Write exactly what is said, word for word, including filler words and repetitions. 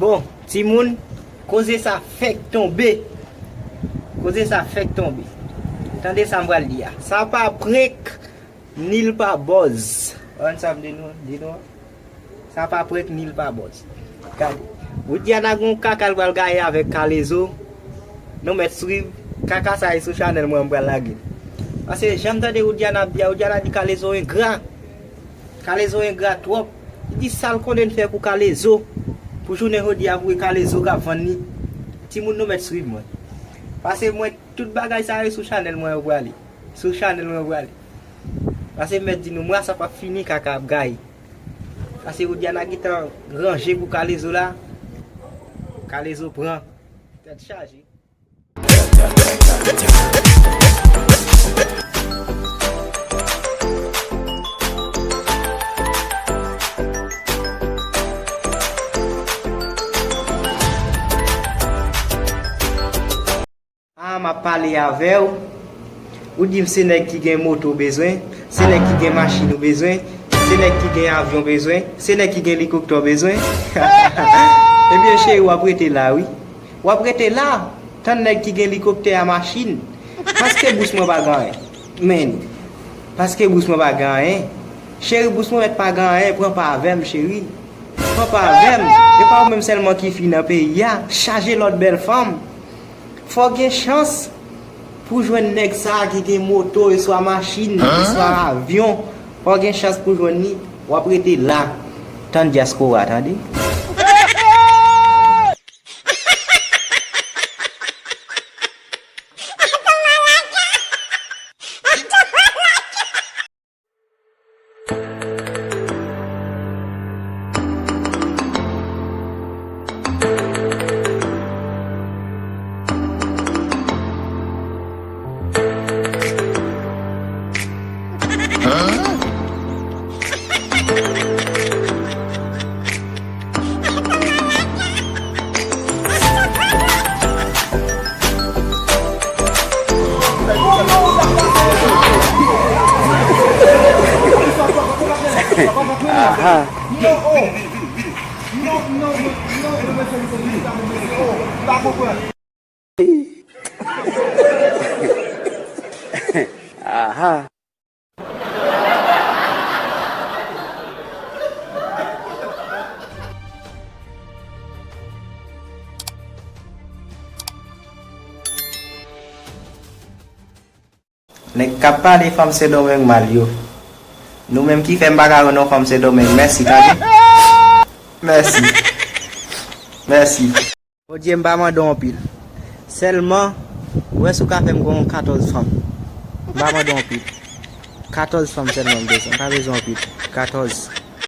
Bon, timoun, koze sa fèk tonbe. Koze sa fèk tonbe. Tande sa m pral di a. Sa pa prank, ni l pa buzz. Konprann sa m di nou, di nou an? Sa pa prank, ni l pa buzz. Gade. Widiana gon kaka l pral gaye avèk Kalezo. Nou mèt swiv kaka sa e sou chanèl mwen m pral lage. Paske jan m tande Widiana ap di a, Widiana di Kalezo engra. Kalezo engra twòp. Li di sa l konnen l fè pou Kalezo. Pou jounen jodi a pou e Kalezo k ap vann li. Timoun nou mèt swiv mwen. Paske mwen tout bagay sa yo sou chanèl mwen yo prale. Sou chanèl mwen yo prale. Paske m mèt di nou mwa sa p ap fini kaka ap gaye. Paske Widiana gentan ranje pou Kalezo la. Kalezo pran. Tèt chaje. Ah, m ap pale avè w. Ou di m se nèg ki gen moto w bezwen, se nèg ki gen machin ou bezwen, se nèg ki gen avyon w bezwen, se nèg ki gen elikoptè w bezwen. Ebyen, cheri, w ap rete la, wi. W ap rete la, tann nèg ki gen elikoptè a, machin. Paske bous mwen pa gen anyen. Men, paske bous mwen pa gen anyen. Cheri, bous mwen mèt pa gen anyen, pran pa avè m, cheri. Pran pa avè m. E pa ou menm sèlman ki fi nan peyi a. Chaje lòt bèl fanm. Fò w gen chans pou w jwenn nèg sa a ki gen moto, e swa machin, e swa avyon. Fò w gen chans pou w jwenn li. W ap rete la, tann dyaspora, tande? Aha. Aha. Nèg k ap pale fanm Sendomeng mal yo. Nou menm ki fè m pa ka wè non fanm Sendomeng. Mèsi, tande. Mèsi. Mèsi. Bondye, m pa mande w anpil. Sèlman, ou wè si w ka fè m gon katòz fanm. M pa mande w anpil. Katòz fanm sèlman m bezwen. M pa bezwen anpil. Katòz.